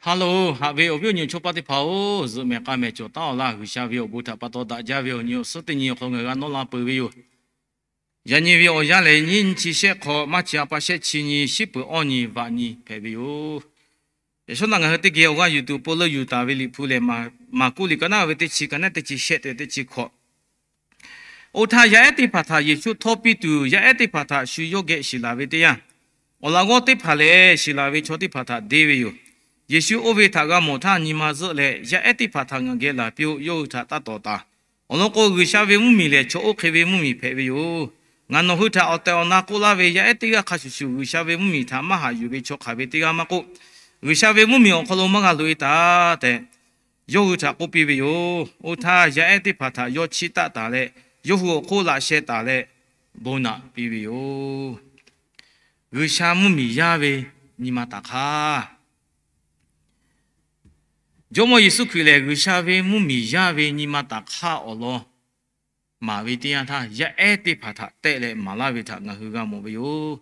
Ha loˬ, haꞈ ve awˬ viˉ awˬ nyi chaw paˇ teˇ hpaˍ-oˬ, zuhꞈ mehˍ k'a mehˍ cawˬ taˉ-aw laˇ. G'uiˬsha ve awˬ bon htaꞈ pa taw daꞈ jaˇ ve awˬ nyi awˬ suhˉ teˇ nyi awˬ hk'aw lo ngaˬ hui g'a nawˉ la peuˬ ve yoˬ. Yaꞈ nyi ve awˬ yanˇ lehˬ, nyiˇ nyi chi shehˆ hk'aw, maˇ chi a pa shehˆ chi nyi, shiˉ peuˍ awˇ nyi vaꞈ nyi hpehꞈ ve yoˬ. Yaꞈ shawˉ naꞈ ngaˬ hui teˇ geh awˬ g'aˇ yuˬ tuˬ awˬ pon leuˆ yuˬ taˍ ve Liꞈ hpu lehˬ, Maˍ-, Maˍkuˆ liꞈ ka naˉ ve teˇ chi ka naˉ teˇ chi shehˆ te teˇ chi hkawꞈ. Oˇ htaˇ, yaˇ ehˉ teˇ hpaˍ htaꞈ Yeˍsuˆ htawˇ piˇ tuˬ, yaˇ ehˉ teˇ hpaˍ htaꞈ shu yawˇ geh shiˍ laˬ ve teˇ yanˇ, awˬ laꞈ g'awˇ teˇ hpaˍ lehˬ, shiˍ laˬ ve chaw teˇ hpaˍ htaꞈ deˇ ve yoˬ. Yeˍsuˆ oˇ ve htaꞈ g'a mawˬ htaˇ, nyi ma zuhˆ leh, Yaˇ ehˉ teˇ hpaˍ htaꞈ ngaˬ geh laˬ piˇ-oˆ. Yawˇ hui htaꞈ taˇ tawˍ taˍ. Awˬ lawn k'o, G'uiˬsha ve mvuhˇmiˬ lehˬ, chaw oˇ hk'e ve mvuhˇmiˬ hpehꞈ ve yoˬ. Ngaˬ nawˬ hui htaꞈ awˬ tehˬ awˬ na k'oˆ laˇ ve, yaˇ ehˉ teˇ g'aˇ hk'a shuˍ shuˍ G'uiˬsha ve mvuhˇmiˬ htaꞈ maˇ haꞈ yuˬ ve chaw hk'aˬ ve teˇ g'aˇ maˇ k'oˆ, G'uiˬsha ve mvuhˇmiˬ awˬ hk'aw lo maˇ g'a loꞈ-e taˍ tehꞈ, yawˇ hui htaꞈ k'oˆ piˇ ve yoˬ. Oˇ htaˇ, yaˇ ehˉ teˇ hpaˍ htaꞈ yawˇ chiˇ taˆ taˍ leh, yawˇ hui awˬ hk'oˆ laꞈ sheh taˍ leh, bon naꞈ piˇ ve yoˬ. G'uiˬsha mvuhˇmiˬ yaˇ ve nyi ma taˍ hk'aˇ. Jawˇmawˇ Yeˍsuˆ Hkriꞈ lehˬ, G'uiˬsha ve mvuhˇmiˬ yaˇ ve nyi ma taˍ hk'aˇ awˬ lawn maˍ ve teˇ yanˇ htaˇ, yaˇ ehˉ teˇ hpaˍ htaꞈ tehˆ leh maˍ laˇ ve htaꞈ ngaˬ hui g'a mawˬ ve yoˬ.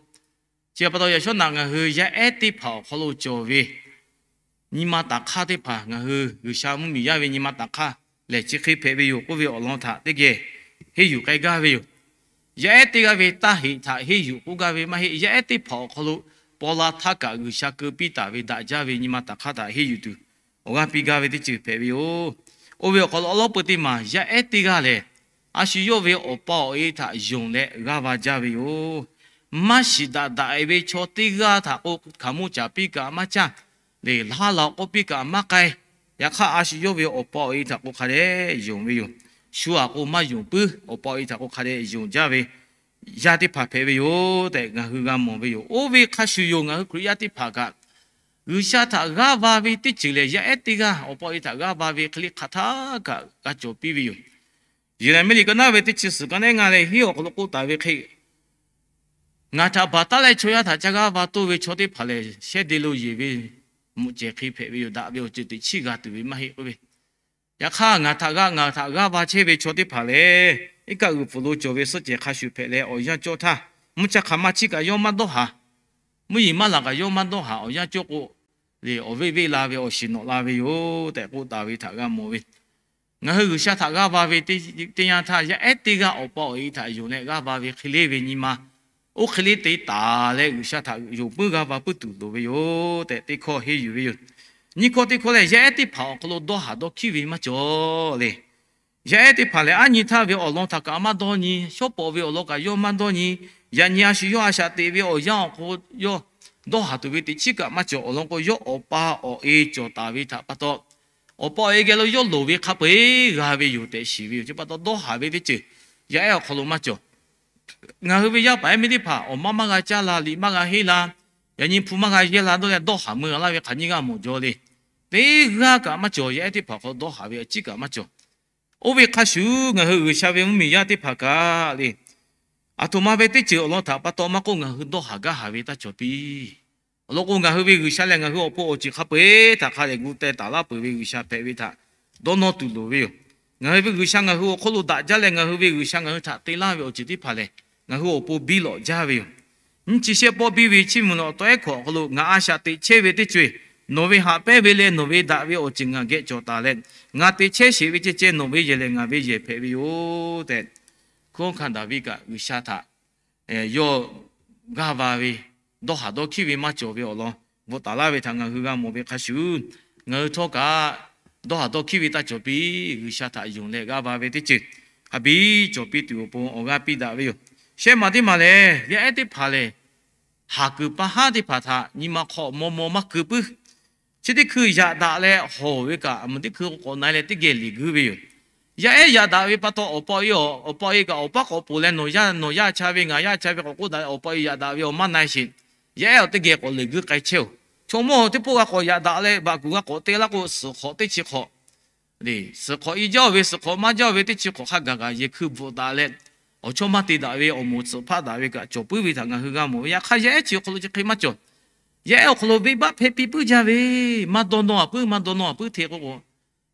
Chi pa taw, yaꞈ shawˉ naꞈ ngaˬ hui yaˇ ehˉ teˇ hpaˍ awˬ hk'aw lo cawˬ ve nyi ma taˍ hk'aˇ teˇ hpaˍ, ngaˬ hui G'uiˬsha mvuhˇmiˬ yaˇ ve nyi ma taˍ hk'aˇ lehˬ, chi hk'e hpehꞈ ve yoˬ k'oˆ ve awˬ lawn htaꞈ teˇ geh henˇ yuˬ k'ai gaˇ ve yoˬ. Yaˇ ehˉ teˇ g'aˇ ve taˇ heꞈ htaꞈ henˇ yuˬ k'oˆ gaˇ ve maˇ heˆ. Yaˇ ehˉ teˇ hpaˍ awˬ hk'aw lo paw la htaˇ kaꞈ G'uiˬsha keu piˇ taˍ ve daꞈ jaˇ ve nyi ma taˍ hk'aˇ htaꞈ henˇ yuˬ tuˬ awˬ g'aˇ piˇ gaˇ ve teˇ ceuˬ hpehꞈ ve yoˬ. Oˇ ve awˬ hk'aw lo awˉ lawˉ peuˬ teˇ maˬ, yaˇ ehˉ teˇ g'aˇ lehˬ, a shu yawˇ ve awˬ pa awˬ e htaꞈ yonˍ leh g'aˇ va jaˇ ve yoˬ. Maˇ shiˍ daꞈ daꞈ ve chaw teˇ g'aˇ htaꞈ k'o, hkaoˍmonˇ caˍ piˇ kaꞈ maˇ caˇ, lehˬ, ha laˬ k'oˆ piˇ kaꞈ maˇ k'ai. Yaꞈ hk'aˇ, a shu yawˇ ve awˬ pa awˬ e htaꞈ k'o hk'a dehꞈ yonˍ ve yoˬ. Shu aꞈ k'o maˇ yonˍ puiˉ, awˬ pa awˬ e htaꞈ k'o hk'a dehꞈ yonˍ jaˇ ve yaˇ teˇ hpaˍ hpehꞈ ve yoˬ tehꞈ ngaˬ hui g'a mawˬ ve yoˬ. Oˇ ve hk'a shuˍ yoˬ, ngaˬ hui Hkriꞈ yaˇ teˇ hpaˍ kaꞈ G'uiˬsha htaꞈ g'aˇ va ve teˇ ceuˬ lehˬ, yaˇ ehˉ teˇ g'aˇ awˬ pa awˬ e htaꞈ g'aˇ va ve hk'e le hk'aˬ htaˇ kaꞈ g'a cawˬ piˇ ve yoˬ. Yeˍraˍmiˆ liꞈ ka naˉ ve teˇ chi suhˍ ka naˉ ngaˇ leh hiˉ awˬ hk'aw lo k'oˆ taˍ ve hk'e, Ngaˬ htaꞈ baˬ taˉ leh chaw yaˇ htaꞈ ca g'aˇ va toˇ ve chaw teˇ hpaˍ lehˬ, shehˇ de lo yeˬ ve mvuhꞈ cehˬ hk'e hpehꞈ ve yoˬ. Daꞈ ve awˬ ceuˬ teꞈ chiˉ g'a tuˬ ve maˇ heˆ k'oˆ ve. Yaꞈ hk'aˇ, ngaˬ htaꞈ g'a, ngaˬ htaꞈ g'aˇ va chehˇ ve chaw teˇ hpaˍ lehˬ, iˉ kaˆ g'uiˬ pfuhˍ lo cawˬ ve suhˆ cehˬ hk'a shuˍ hpehꞈ leh, awˬ yanˇ cawˇ htaˇ, mvuhˇ cha hk'aˬ ma chiˇ kaꞈ yawˇ maˇ dawˇ haˍ. Mvuhˇ yeˬ maˇ laˬ kaꞈ yawˇ maˇ dawˇ haˍ. Awˬ yanˇ cawˇ k'o, lehˬ, awˬ veˆ veˆ la ve awˬ shiˍ nawꞈ la ve yoˬ tehꞈ k'oˆ taˍ ve htaꞈ g'a mawˬ ve. Ngaˬ hui G'uiˬsha htaꞈ g'aˇ va ve teˇ yanˇ htaˇ, yaˇ ehˉ teˇ g'aˇ awˬ pa awˬ e htaꞈ yonˍ leh g'aˇ va ve hk'e le ve nyi ma, oˇ hk'e le te taˍ leh G'uiˬsha htaꞈ yonˍ puiˉ g'aˇ va puiˉ tuˬ loˍ ve yoˬ tehꞈ teˇ hkawˇ henˇ yuˬ ve yoˬ. Nyiˇ hkawˇ teˇ hkawˇ lehˬ, yaˇ ehˉ teˇ hpaˍ awˬ hk'aw lo dawˇ haˍ dawˇ hkiˉ ve maˇ cawˬ le. Yaˇ ehˉ teˇ hpaˍ lehˬ, aˉ nyi htaˇ ve awˬ lawn htaꞈ kaꞈ maˇ dawˇ nyi, shawˉ pawˍ ve awˬ lawn kaꞈ yawˇ maˇ dawˇ nyi. Yaꞈ nyi a shu yawˇ a shaꞈ teꞈ ve awˬ yanˇ awˬ hk'aw lo yawˇ dawˇ haˍ tuˬ ve teꞈ chiˉ kaꞈ maˇ cawˬ. Awˬ lawn k'o, yawˇ awˬ pa awˬ e cawˬ taˍ ve htaꞈ pa taw, awˬ pa awˬ e geh lo yawˇ loˍ ve hk'a peu-eˬ g'a ve yoˬ tehꞈ shiˍ ve yoˬ. Chi pa taw, dawˇ haˍ ve teˇ ceuˬ yaˇ ehˉ awˬ hk'aw lo maˇ cawˬ. Ngaˬ hui ve yaˇ paˍ yaˇ miˇ teˇ hpaˍ awˬ maˇ maˇ g'a caˇ la, liꞈ maˇ g'a henˇ la, yaꞈ nyi hpu maˇ g'a yehˇ la dawˇ leh dawˇ haˍ meuˇ g'a laˇ ve hk'aˬ nyiˇ g'aˇ mawˬ jaw le. Teˇ g'aˇ kaꞈ maˇ cawˬ. Yaˇ ehˉ teˇ hpaˍ awˬ hk'aw lo dawˇ haˍ ve a ciˉ kaꞈ maˇ cawˬ. Oˇ ve hk'a shuˍ, ngaˬ hui G'uiˬsha ve mvuhˇmiˬ yaˇ teˇ hpaˍ kaꞈ le, aˬ htoꞈ ma ve teˇ ceuˬ awˬ lawn htaꞈ pa taw maˇ k'oˆ, ngaˬ hui dawˇ haˍ gaˇ haˍ ve taˇ cawˬ piˇ. Awˬ lawn k'o, ngaˬ hui ve G'uiˬsha lehˬ, ngaˬ hui awˬ pon awˬ ceuˬ hk'a peu-eˬ htaꞈ hk'a dehꞈ gu teh taˍ laˇ peuˬ ve G'uiˬsha hpehꞈ ve htaꞈ dawˇ nawˇ tuˬ loˍ ve yoˬ. Ngaˬ hui ve G'uiˬsha ngaˬ hui awˬ hk'oˆ lo daꞈ jaˇ leh, ngaˬ hui ve G'uiˬsha ngaˬ hui htaꞈ te laˇ ve awˬ ceuˬ teˇ hpaˍ lehˬ, ngaˬ hui awˬ pon biˇ lawꞈ jaˇ ve yoˬ. Nyiˇ chi shehˆ pawˆ biˇ ve chiˇ mvuh leh awˬ taw ehˉ hkawꞈ awˬ hk'aw lo, Ngaˬ a shaꞈ teꞈ chehˇ ve teˇ co-eˬ, nawˬ ve haꞈ pehnˇ ve leh nawˬ ve daꞈ ve awˬ ceuˬ ngaˬ geh cawˬ taˍ leh, ngaˬ teꞈ chehˇ sheˍ ve ceh ceh nawˬ ve yehˬ lehˬ ngaˬ ve yehˬ hpehꞈ ve yoˬ tehꞈ, hkunˉ hawˉ hkanˇ Daˍviˆ kaꞈ G'uiˬsha htaꞈ yawˇ g'aˇ va ve, dawˇ haˍ dawˇ hkiˉ ve maˇ cawˬ ve awˬ lawn bvuhꞈ taˍ laˇ ve htaꞈ ngaˬ hui g'a mawˬ ve hk'a shuˍ, ngaˬ hui htawˇ kaꞈ dawˇ haˍ dawˇ hkiˉ ve taˇ cawˬ piˇ. G'uiˬsha htaꞈ yonˍ leh g'aˇ va ve teˇ ceuˬ hk'a biˇ cawˬ piˇ tuˬ awˬ pon awˬ g'aˇ piˇ daꞈ ve yoˬ. Shehˆ maˬ teˇ maˬ lehˬ, yaˇ ehˉ teˇ hpaˍ lehˬ, haˍ kuiˬ pa haˉ teˇ hpaˍ htaꞈ nyi ma hk'aw maw maw maˇ keu puiˉ. Chi teˇ hkui yaꞈ daꞈ leh hawˬ ve kaꞈ, a muˬ teˇ hkui k'awꞈ na leh teˇ geh liꞈ guiˇ ve yoˬ. Yaˇ ehˉ yaꞈ daꞈ ve pa taw, awˬ pa awˬ e, awˬ pa awˬ e kaꞈ awˬ paˉ k'awꞈ poˬ leh, nawˬ yaˇ, nawˬ yaˇ a cha ve, ngaˬ yaˇ a cha ve k'awꞈ k'oˆ daꞈ leh, awˬ pa awˬ e yaꞈ daꞈ ve awˬ maˇ na sheˍ. Yaˇ ehˉ awˬ teˇ geh k'awꞈ liꞈ guiˇ k'ai chehˇ-oˬ. Chaw mawˇ teˇ pawˆ g'a k'awꞈ yaꞈ daꞈ leh, baꞈ kuˬ g'a k'awꞈ te laˇ k'o, suhˍ hk'awꞈ teˇ chi hk'awꞈ, suhˍ hk'awꞈ i jaˇ-oˬ ve, suhˍ hk'awꞈ maˇ jaˇ-oˬ ve teˇ chi hk'awꞈ hk'a gaˬ gaˬ yehˬ hkui bvuhꞈ daꞈ leh, awˬ chawˇ maˇ te daꞈ ve, awˬ moˍ tsuhꞈ hpaˆ daꞈ ve kaꞈ cawˬ puiˉ ve htaꞈ ngaˬ hui g'a mawˬ ve. Yaꞈ hk'aˇ, yaˇ ehˉ chi awˬ hk'aw lo chi hk'e maˇ cawˬ. Yaˇ ehˉ awˬ hk'aw lo venˇbaˆ hpehˇ piˇ puiˉ jaˇ ve, maˇ dawˇ nawˇ-a puiˉ, maˇ dawˇ nawˇ-a puiˉ hteˇ k'oˆ k'o,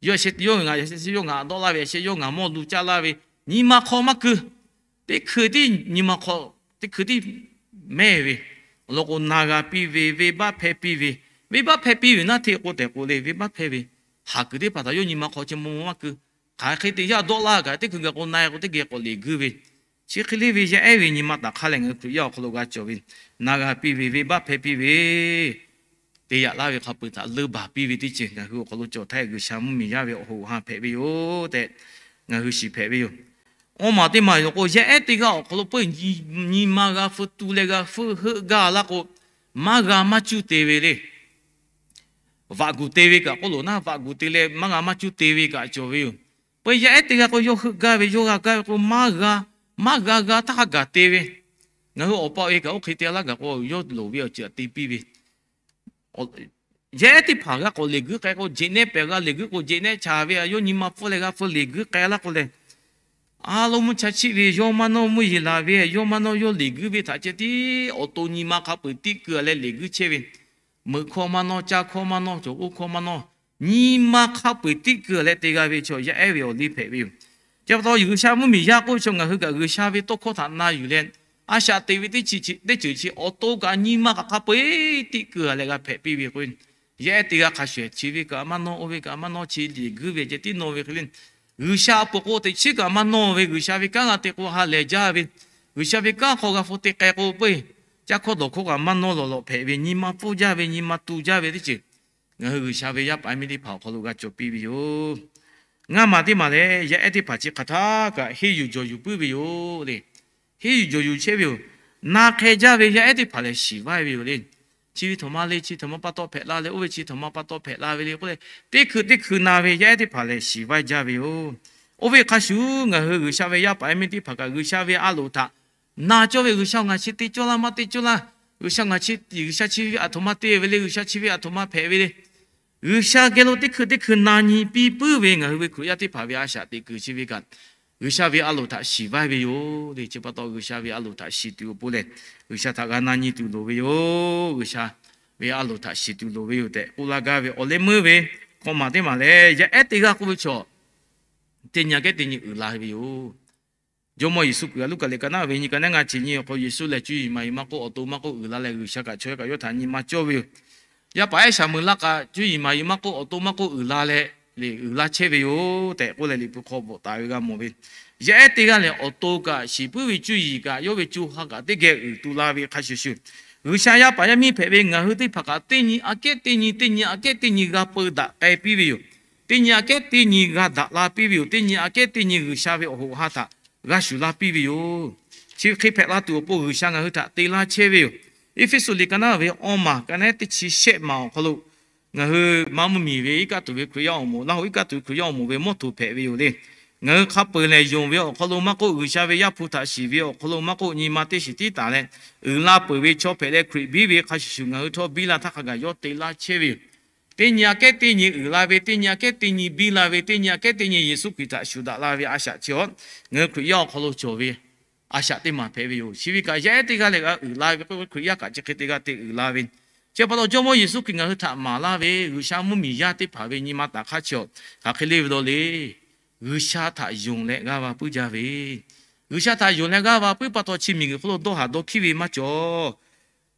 yawˇ sheh yawˇ ngaˬ, yawˇ ngaˬ dawˆ laˇ ve, sheh yawˇ ngaˬ mawˇ lu caˇ laˇ ve, nyi ma hk'aw maˇ keu. Teˇ hkui tiˉ nyi ma hk'aw, teˇ hkui tiˉ mehˇ ve, awˬ lawn k'o, na g'a piˇ ve, venˇbaˆ hpehˇ piˇ ve, Venˇbaˆ hpehˇ piˇ ve naˉ hteˇ k'o tehꞈ k'oˆ le, venˇbaˆ hpehˇ ve, haˍ kuiˬ teˇ hpaˍ htaꞈ yawˇ nyi ma hk'aw chi maw maw maˇ keu, hk'aˬ hk'e te yaˇ dawˆ laˇ kaꞈ teˇ hkui gaˬ k'o na-e k'o teˇ geh k'awꞈ leˬ guiˇ ve, chi hk'e le ve yaˇ ehˉ ve nyi ma taˍ hk'aˇ leh ngaˬ hui Hkriꞈ yaˇ awˬ hk'aw lo g'a cawˬ ve, na g'a piˇ ve, venˇbaˆ hpehˇ piˇ ve, te yaꞈ laˇ ve hk'a peuˬ htaꞈ leunˇ baˬ piˇ ve teˇ ceuˬ ngaˬ hui awˬ hk'aw lo cawˬ htaˇ G'uiˬsha mvuhˇmiˬ yaˇ ve awˬ hoꞈ awˬ ha hpehꞈ ve yoˬ tehꞈ ngaˬ hui shiˍ hpehꞈ ve yoˬ. Awˇ maˬ teˇ maˬ yoˬ k'o, yaˇ ehˉ teˇ g'aˇ awˬ hk'aw lo peuˬ nyi ma g'a feu tu leh g'a feu heuˆ gaˇ laˇ k'o, maˇ g'a maˇ cuˇ te ve le. Vaꞈ guˬ te ve kaꞈ k'oˆ loˬ naˉ, vaꞈ guˬ te leh maˇ g'a maˇ cuˇ te ve kaꞈ cawˬ ve yoˬ. Peuˬ yaˇ ehˉ teˇ g'aˇ k'o, yawˇ heuˆ gaˇ ve, yawˇ g'a gaˇ ve k'o, maˇ g'a, maˇ g'a g'a htaˇ hk'a gaˬ te ve. Ngaˬ hui awˬ pa awˬ e kaꞈ oˇ hk'e te laˇ gaˬ k'o, yawˇ loˍ ve awˬ ceuˬ htaꞈ te piˇ ve. Yaˇ ehˉ teˇ hpaˍ g'a k'awꞈ leˬ guiˇ k'ai k'o, jeꞈ nehˇ pehˬ g'a leˬ guiˇ k'o, jeꞈ nehˇ chaˍ ve, yawˇ nyi ma pfuhˇ leh g'a feu leˬ guiˇ k'ai laˇ k'o leh, a lo mvuhˇ cha chiˆ ve yawˇ maˇ nawˇ, mvuhˇ yeˬ laˬ ve yawˇ maˇ nawˇ, yawˇ leˬ guiˇ ve htaꞈ ceh tiˉ awˬ to nyi ma hk'a peu-eˬ tiˆ keu leh leˬ guiˇ chehˇ ve, meuꞈ hkawˇ maˇ nawˇ, caˇ hkawˇ maˇ nawˇ, cawˬ k'oˆ hkawˇ maˇ nawˇ, nyi ma hk'a peu-eˬ tiˆ keu leh te g'a ve chaw yaˇ ehˉ ve awˬ liˇ hpehꞈ ve yoˬ. Chi pa taw G'uiˬsha mvuhˇmiˬ yaˇ k'oˆ ve chaw ngaˬ hui kaꞈ G'uiˬsha ve tawˇ hkawˇ htaꞈ na yuˬ leh, a shaꞈ teꞈ ve teˇ ceuˬ chi awˬ to kaꞈ nyi ma kaꞈ hk'a peu-eˬ tiˆ keu leh g'a hpehꞈ piˇ ve k'o, yaˇ ehˉ teˇ g'aˇ hk'a shuˍ ehˍ chi ve kaꞈ maˇ nawˇ, oˇ ve kaꞈ maˇ nawˇ, chi leˬ guiˇ ve ceh tiˉ nawˇ ve hk'e le. G'uiˬsha a peuˬ k'o teꞈ chiˉ kaꞈ maˇ nawˇ ve, G'uiˬsha ve kanˉ g'a te k'o ha lehˬ jaˇ ve, G'uiˬsha ve kanˉ hk'aw g'a hpu te k'ai k'o peuˬ, caˇ hkawˇ dawˬ hkawˇ kaꞈ maˇ nawˇ lawˬ lawꞈ hpehꞈ ve, nyi ma pfuhˇ jaˇ ve, nyi ma tu jaˇ ve teˇ ceuˬ ngaˬ hui G'uiˬsha ve yaˇ paˍ yaˇ miˇ teˇ hpaˍ awˬ hk'aw lo g'a cawˬ piˇ ve yoˬ. Ngaˇ maˬ teˇ maˬ lehˬ, yaˇ ehˉ teˇ hpaˍ chi hk'aˬ htaˇ kaꞈ henˇ yuˬ jawˬ yuˬ puiˉ ve yoˬ le. Henˇ yuˬ jawˬ yuˬ chehˇ ve yoˬ. Na hk'e jaˇ ve yaˇ ehˉ teˇ hpaˍ lehˬ shiˍ vaiˇ ve yoˬ le. Chi ve htaꞈ ma le, chi htaꞈ ma pa taw hpehꞈ la leh, oˇ ve chi htaꞈ ma pa taw hpehꞈ la ve le k'oˆ leh, teˇ hkui teˇ hkui na ve yaˇ ehˉ teˇ hpaˍ lehˬ shiˍ vaiˇ jaˇ ve yoˬ. Oˇ ve hk'a shuˍ ngaˬ hui G'uiˬsha ve yaˇ paˍ yaˇ miˇ teˇ hpaˍ kaꞈ G'uiˬsha ve a loˍ htaꞈ na cawˇ ve, G'uiˬsha ngaˬ chi te cawˇ laˇ maˇ te cawˇ laˇ, G'uiˬsha ngaˬ chi, G'uiˬsha chi ve aˬ htoꞈ ma te ve le, G'uiˬsha chi ve aˬ htoꞈ ma hpehꞈ ve le. G'uiˬsha geh lo teˇ hkui teˇ hkui na nyi piˇ puiˉ ve ngaˬ hui ve Hkriꞈ yaˇ teˇ hpaˍ ve a shaꞈ teꞈ kuiˬ chi ve kaꞈ, G'uiˬsha ve a loˍ htaꞈ shiˍ vaiˇ ve yoˬ le. Chi pa taw G'uiˬsha ve a loˍ htaꞈ shiˍ tuˬ awˬ pon lehˬ, G'uiˬsha htaꞈ g'a na nyi tuˬ loˍ ve yoˬ. G'uiˬsha ve a loˍ htaꞈ shiˍ tuˬ loˍ ve yoˬ tehꞈ k'oˆ laˇ gaˇ ve awˬ leh meuˇ ve hk'awꞈ maˬ teˇ maˬ lehˬ, yaˇ ehˉ teˇ g'aˇ k'oˆ ve chaw teˇ nyi aꞈ kehˉ teˇ nyi uiˍ la ve yoˬ. Jawˇmawˇ Yeˍsuˆ Hkriꞈ a Luˉkaꞈ liꞈ ka naˉ ve nyi ka neˉ ngaˇ chi nyi awˬ hk'aw Yeˍsuˆ lehˬ cuˇ yiˍ maˍ yiˍ maˇ k'oˆ, awˬ to maˇ k'oˆ uiˍ la leh, G'uiˬsha kaꞈ chaw yaˇ kaꞈ yawˇ htaꞈ nyi ma cawˇ ve yoˬ. Yaˇ paˍ ehˉ shaˍ meuˍ laˇ kaꞈ cuˇ yiˍ maˍ yiˍ maˇ k'oˆ, awˬ to maˇ k'oˆ uiˍ la leh, uiˍ la chehˇ ve yoˬ tehꞈ k'oˆ leh Liꞈ hpu hk'aw bvuhꞈ taˍ ve g'a mawˬ ve. Yaˇ ehˉ teˇ g'aˇ lehˬ, awˬ to kaꞈ shiˍ puiˉ ve cuˇ yiˍ kaꞈ yawˇ ve co ha kaꞈ teˇ geh uiˍ tu la ve hk'a shuˍ shuˍ, G'uiˬsha yaˇ paˍ yaˇ miˇ hpehꞈ ve ngaˬ hui teˇ hpaˍ kaꞈ teˇ nyi aꞈ kehˉ teˇ nyi, teˇ nyi aꞈ kehˉ teˇ nyi g'a peu daꞈ k'ai piˇ ve yoˬ. Teˇ nyi aꞈ kehˉ teˇ nyi g'a daꞈ la piˇ ve yoˬ. Teˇ nyi aꞈ kehˉ teˇ nyi G'uiˬsha ve awˬ hoꞈ ha htaꞈ g'a shuˍ la piˇ ve yoˬ. Chi hk'e hpehꞈ la tuˬ awˬ pon G'uiˬsha ngaˬ hui htaꞈ te laˇ chehˇ ve yoˬ. Eˇfeˇsuꞈ liꞈ ka naˉ ve awˇ maˬ ka neˉ teˇ chi shehˆ maˬ awˬ hk'aw lo ngaˬ hui maˇ mvuhˇmiˬ ve iˉ kaˆ tuˬ ve Hkriꞈ yaˇ awˬ moˍ, Laˇ hoꞈ iˉ kaˆ tuˬ ve Hkriꞈ yaˇ awˬ moˍ ve mawˇ htoꞈ hpehꞈ ve yoˬ le. Ngaˬ hui hk'a peu-eˬ lehˬ yonˍ ve awˬ hk'aw lo maˇ k'oˆ, G'uiˬsha ve Yaˇ hpu htaꞈ shiˍ ve awˬ hk'aw lo maˇ k'oˆ, nyi ma teˇ shiˍ tiˉ taˍ leh uiˍ la peuˬ ve chaw hpehꞈ leh, Hkriꞈ biˇ ve hk'a shuˍ shuˍ ngaˬ hui htawˇ biˇ la htaˇ hk'a gaˬ yawˇ te laˇ chehˇ ve yoˬ. Teˇ nyi aꞈ kehˉ teˇ nyi uiˍ la ve, teˇ nyi aꞈ kehˉ teˇ nyi biˇ la ve, teˇ nyi aꞈ kehˉ teˇ nyi Yeˍsuˆ Hkriꞈ htaꞈ shuˍ daꞈ la ve a shaꞈ chi awˬ, ngaˬ hui Hkriꞈ yaˇ awˬ hk'aw lo cawˬ ve a shaꞈ teˇ maˬ hpehꞈ ve yoˬ. Chi ve kaꞈ yaˇ ehˉ teˇ g'aˇ lehˬ g'a uiˍ la ve k'oˆ ve, Hkriꞈ yaˇ kaꞈ chi hk'e te g'a te uiˍ la ve. Chi pa taw Jawˇmawˇ Yeˍsuˆ Hkriꞈ ngaˬ hui htaꞈ maˍ laˇ ve G'uiˬsha mvuhˇmiˬ yaˇ teˇ hpaˍ ve nyi ma taˍ hk'aˇ chi awˬ, hk'aˬ hk'e le ve law le. G'uiˬsha htaꞈ yonˍ leh g'aˇ va puiˉ jaˇ ve, G'uiˬsha htaꞈ yonˍ leh g'aˇ va puiˉ pa taw, chi miˬguiˬ hk'oˆ lo dawˇ haˍ dawˇ hkiˉ ve maˇ cawˬ.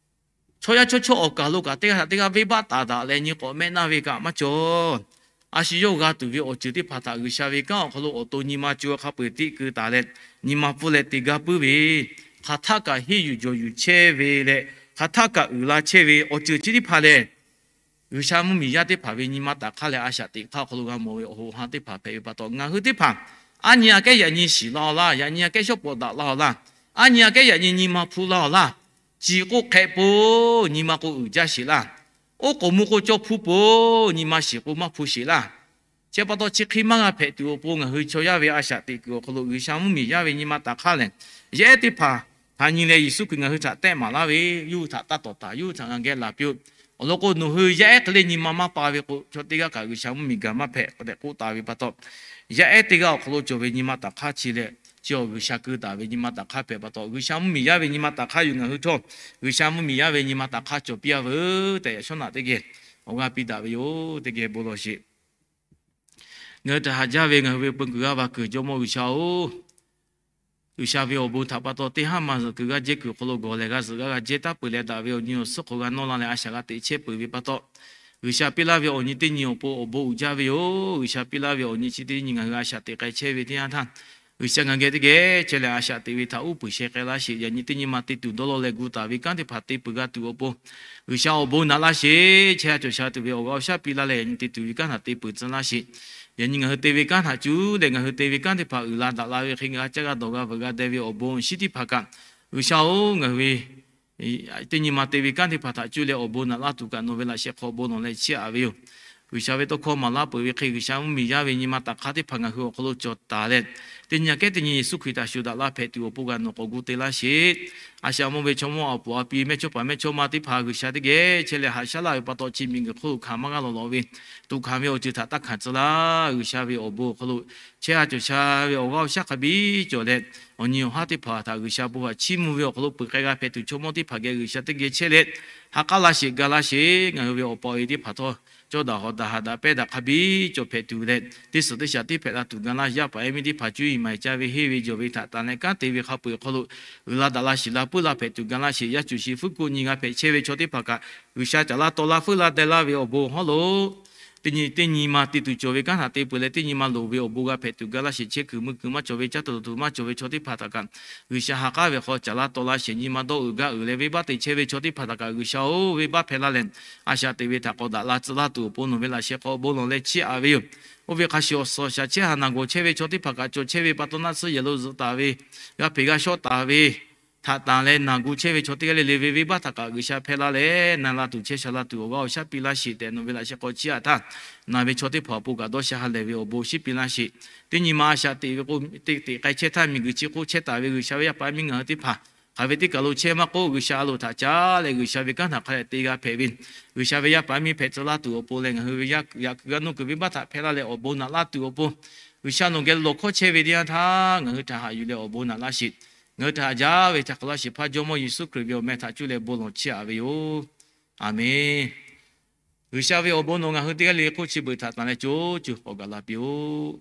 Chaw yaˇ chaw chawˇ awˬ kaˬ lo kaꞈ teˇ g'aˇ htaꞈ teˇ g'aˇ venˇbaˆ taˍ daꞈ leh nyi k'awꞈ mehˆ naˇ ve kaꞈ maˇ cawˬ. A shu yawˇ g'a tuˬ ve awˬ ceuˬ teˇ hpaˍ htaꞈ G'uiˬsha ve kanˉ awˬ hk'aw lo awˬ to nyi ma co hk'a peu-eˬ tiˆ keu taˍ leh, nyi ma pfuhˇ leh te gaˇ puiˉ ve, hk'aˬ htaˆ kaꞈ henˇ yuˬ jawˬ yuˬ chehˇ ve leh, hk'aˬ htaˆ kaꞈ uiˍ la chehˇ ve awˬ ceuˬ chi teˇ hpaˍ lehˬ, G'uiˬsha mvuhˇmiˬ yaˇ teˇ hpaˍ ve nyi ma taˍ hk'aˇ leh a shaꞈ teꞈ hk'aˇ awˬ hk'aw lo g'a mawˬ ve awˬ hoꞈ ha teˇ hpaˍ hpehꞈ ve pa taw, ngaˬ hui teˇ hpaˍ aˉ nyi aꞈ kehˉ yaꞈ nyi shiˍ laˇ-oˬ laˇ, yaꞈ nyi aꞈ kehˉ shawˉ pawˍ daꞈ laˇ-oˬ laˇ, aˉ nyi aꞈ kehˉ yaꞈ nyi nyi ma hpu laˇ-oˬ laˇ, ciˬ k'o hk'ehꞈ po, nyi ma k'o uiˍ jaˇ sheˍ laˇ, oˉ k'oˍ mvuh k'o cawˇ hpuˇ po, nyi ma shiˍ k'o maˇ hpu sheˍ laˇ. Chi pa taw chi hk'e maˇ g'a hpehꞈ tuˬ awˬ pon, ngaˬ hui chaw yaˇ ve a shaꞈ teꞈ kuiˬ awˬ hk'aw lo G'uiˬsha mvuhˇmiˬ yaˇ ve nyi ma taˍ hk'aˇ lehˬ, yaˇ ehˉ teˇ hpaˍ htaꞈ nyi leh Yeˍsuˆ Hkriꞈ ngaˬ hui htaꞈ tehˆ maˍ laˇ ve, yawˇ hui htaꞈ taˇ tawˍ taˍ, yawˇ hui htaꞈ ngaˬ geh laˬ piˇ-oˆ. Awˬ lawn k'o, nawˬ hui yaˇ ehˉ hk'e le nyi ma maˇ pa ve k'o, chaw teˇ g'aˇ kaꞈ G'uiˬsha mvuhˇmiˬ gaˬ maˇ hpehꞈ tehꞈ k'oˆ taˍ ve pa taw, yaˇ ehˉ teˇ g'aˇ awˬ hk'aw lo cawˬ ve nyi ma taˍ hk'aˇ chi leh, chi awˬ G'uiˬsha keu taˍ ve nyi ma taˍ hk'aˇ hpehꞈ pa taw, G'uiˬsha mvuhˇmiˬ yaˇ ve nyi ma taˍ hk'aˇ yoˬ. Ngaˬ hui htawˇ G'uiˬsha mvuhˇmiˬ yaˇ ve nyi ma taˍ hk'aˇ cawˬ piˇ-a veuˬ tehꞈ, yaꞈ shawˉ naꞈ teˇ geh awˬ g'aˇ piˇ daꞈ ve yoˬ. Teˇ geh bon lawˬ sheˍ. Ngaˬ hui htaꞈ haꞈ jaˇ ve ngaˬ hui ve peu kuiˬ g'aˇ va kuiˬ Jawˇmawˇ G'uiˬsha-oˬ, G'uiˬsha ve awˬ bon htaꞈ pa taw, teˇ haˉ maˇ zuhˬ kuiˬ g'aˇ jehˇ kuiˬ awˬ hk'aw lo gawˬ lehˬ g'a zuhꞈ g'aˇ g'a jehˇ taˉ peuˬ leh daꞈ ve awˬ nyi awˬ suhˉ hk'aw g'a nawˇ la leh a shaꞈ g'a teꞈ chehˇ peuˬ ve pa taw, G'uiˬsha piˇ laˇ ve awˬ nyi teˇ nyi awˬ pon awˬ bon uiˍ jaˇ ve yoˬ. G'uiˬsha piˇ laˇ ve awˬ nyi chi teˇ nyi ngaˬ hui a shaꞈ teꞈ k'ai chehˇ ve teˇ yanˇ htaˇ, G'uiˬsha ngaˬ geh teˇ geh chehˇ leh a shaꞈ teꞈ ve htaꞈ uˉ peunˍ sheh k'ai laˇ sheˍ. Yaꞈ nyi teˇ nyi ma te tuˬ dawˇ law leh gu taˍ ve kanˉ teˇ hpaˍ te peuˬ g'a tuˬ awˬ pon, G'uiˬsha awˬ bon naꞈ laˇ sheˍ. Chehˇ sha cawˬ sha tuˬ ve awˬ g'aˇ awˬ shaˉ piˇ laˇ leh yaꞈ nyi te tuˬ ve kanˉ htaꞈ te peuˬ tcuh laˇ sheˍ. Yaꞈ nyi ngaˬ hui te ve kanˉ htaꞈ cuˇ leh ngaˬ hui te ve kanˉ teˇ hpaˍ uiˍ la daꞈ la ve hk'e ngaˬ g'a caˇ g'a dawˬ g'a veuꞈ g'a deh ve awˬ bon shiˉ teˇ hpaˍ kaꞈ, G'uiˬsha-oˬ, ngaˬ hui ve teˇ nyi ma te ve kanˉ teˇ hpaˍ htaꞈ cuˇ leh awˬ bon naꞈ laˇ tuˬ kaꞈ nawˬ ve laꞈ sheh hk'aw bon lawˬ leh chiˇ aꞈ ve yoˬ. G'uiˬsha ve tawˇ hkawˇ maˍ laˇ peuˬ ve hk'e, G'uiˬsha mvuhˇmiˬ yaˇ ve nyi ma taꞈ hk'aˇ teˇ hpaˍ ngaˬ hui awˬ hk'aw lo cawˬ taˍ leh, teˇ nyi aꞈ kehˉ teˇ nyi Yeˍsuˆ Hkriꞈ htaꞈ shuˍ daꞈ la hpehꞈ tuˬ awˬ pon g'a nawˬ k'awꞈ gu te laˇ sheˍ. A shaꞈ mawˇ ve chaw mawˇ a puˍ a pi mehˇchawˇ paˍ mehˇchawˇ ma teˇ hpaˍ G'uiˬsha teˇ geh chehˇ leh haꞈ shaˉ laˇ ve pa taw, chi miˬguiˬ hk'oˆ lo hkanˍ maˇ g'a lawˬ lawꞈ ve, tuꞈ hkanˍ ve awˬ ceuˬ htaꞈ taˇ hkanˍ tcuh laˇ. G'uiˬsha ve awˬ bon awˬ hk'aw lo chehˇ sha cawˬ sha ve awˬ g'aˇ awˬ shaˉ hk'a biˇ cawˬ leh, awˬ nyi awˬ haˉ teˇ hpaˍ htaꞈ G'uiˬsha bon htaꞈ chiˇ mvuh ve awˬ hk'aw lo peuˬ k'ai g'a hpehꞈ tuˬ, chaw mawˇ teˇ hpaˍ geh G'uiˬsha teˇ geh chehˇ leh ha k'aˉ laˇ sheˍ ga laˇ sheˍ. Ngaˬ hui ve awˬ pa awˬ e teˇ hpaˍ htawˇ cawˇ daꞈ hawˍ daꞈ haꞈ daꞈ pehˇ daꞈ hk'a biˇ cawˬ hpehꞈ tuˬ leh, teˇ suhˍ teˇ shaˍ tiˉ hpehꞈ la tuˬ ga laˇ. Yaˇ paˍ yaˇ miˇ teˇ hpaˍ cuˇ yiˍ maˍ yiˍ ca ve henˇ ve jawˬ ve htaꞈ tanˍ leh kanˉ te ve hk'a peu-eˬ awˬ hk'aw lo uiˍ la daꞈ la shiˍ la puiˉ la hpehꞈ tuˬ ga laˇ sheˍ. Yaˇ cuˬ shi fuiˉ k'oˆ nyi g'a hpehꞈ chehˇ ve chaw teˇ hpaˍ kaꞈ, G'uiˬsha caˍ laˇ taw laˇ fuiˉ laˇ deh laˇ ve awˬ bon awˬ hawˉ lo teˇ nyi teˇ nyi ma te tuˬ cawˬ ve kanˉ htaꞈ te peuˬ leh, teˇ nyi ma loˍ ve awˬ bon g'a hpehꞈ tuˬ ga laˇ sheˍ. Chehˇ kuiˬ mui kuiˬ maˇ cawˬ ve, caˇ tuˬ dawˬ tuˬ maˇ cawˬ ve chaw teˇ hpaˍ htaꞈ kaꞈ, G'uiˬsha ha k'aˉ ve hk'aw caˍ laˇ taw laˇ sheˍ. Nyi ma dawˇ uiˍ gaˇ uiˍ leh venˇbaˆ te chehˇ ve chaw teˇ hpaˍ htaꞈ kaꞈ, G'uiˬsha-oˬ, venˇbaˆ hpehˇ laˇ leh a shaꞈ teꞈ ve htaꞈ k'awꞈ daꞈ la tcuh laˇ tuˬ awˬ pon nawˬ ve laꞈ sheh hk'aw bon lawˬ leh chiˇ aꞈ ve yoˬ. Oˇ ve hk'a shuˍ awˬ suhˍ awˬ shaˍ chehˇ haˍ naˬ gawˬ chehˇ ve chaw teˇ hpaˍ kaꞈ, cawˬ chehˇ ve pa taw naˆ tsuhˇ yehˬ lo zuhꞈ taˍ ve, g'a hpeꞈ g'a shawˆ taˍ ve htaꞈ tanˍ leh naˬ gu chehˇ ve chaw teˇ g'aˇ le le ve venˇbaˆ htaꞈ kaꞈ G'uiˬsha hpehˇ laˇ leh na la tuˬ chehˇ sha la tuˬ awˬ g'aˇ awˬ shaˉ piˇ laˇ sheˍ tehꞈ nawˬ ve laꞈ sheh hk'aw chiˇ aꞈ htaˇ, naˬ ve chaw teˇ hpaˍ awˬ pon kaꞈ dawˇ sha ha lehˬ ve awˬ bon shiˉ piˇ laˇ sheˍ. Teˇ nyi ma a shaꞈ teꞈ ve k'o, teꞈ teꞈ k'ai chehˇ htaˇ miˬguiˬ chi hk'oˆ chehˇ taˍ ve G'uiˬsha ve yaˇ paˍ yaˇ miˇ ngaˬ hui teˇ hpaˍ hk'aˬ ve teˇ kaˬ lo chehˇ maˇ k'oˆ, G'uiˬsha a loˍ htaꞈ caˉ leh G'uiˬsha ve kanˉ htaꞈ hk'a dehꞈ te g'a hpehꞈ ve, G'uiˬsha ve yaˇ paˍ yaˇ miˇ hpehꞈ tcuh laˇ tuˬ awˬ pon leh ngaˬ hui ve yaꞈ kuiˬ g'a nuˇ kuiˬ venˇbaˆ htaꞈ hpehˇ laˇ leh awˬ bon naꞈ laˇ tuˬ awˬ pon, G'uiˬsha nawˬ geh lo lawˬ hkawˇ chehˇ ve teˇ yanˇ htaˇ ngaˬ hui htaꞈ haꞈ yuˬ leh awˬ bon naꞈ laˇ sheˍ. Ngaˬ hui htaꞈ haꞈ jaˇ ve htaꞈ hk'aˬ laˇ sheˍ hpaˇ Jawˇmawˇ Yeˍsuˆ Hkriꞈ ve awˬ meh htaꞈ cuˇ leh bon lawˬ chiˇ aꞈ ve yoˬ. Aˬmenˍ. G'uiˬsha ve awˬ bon nawˬ ngaˬ hui teˇ g'aˇ le hk'oˆ chi beuꞈ htaꞈ tanˍ leh co co k'awꞈ gaˬ la piˇ-oˆ.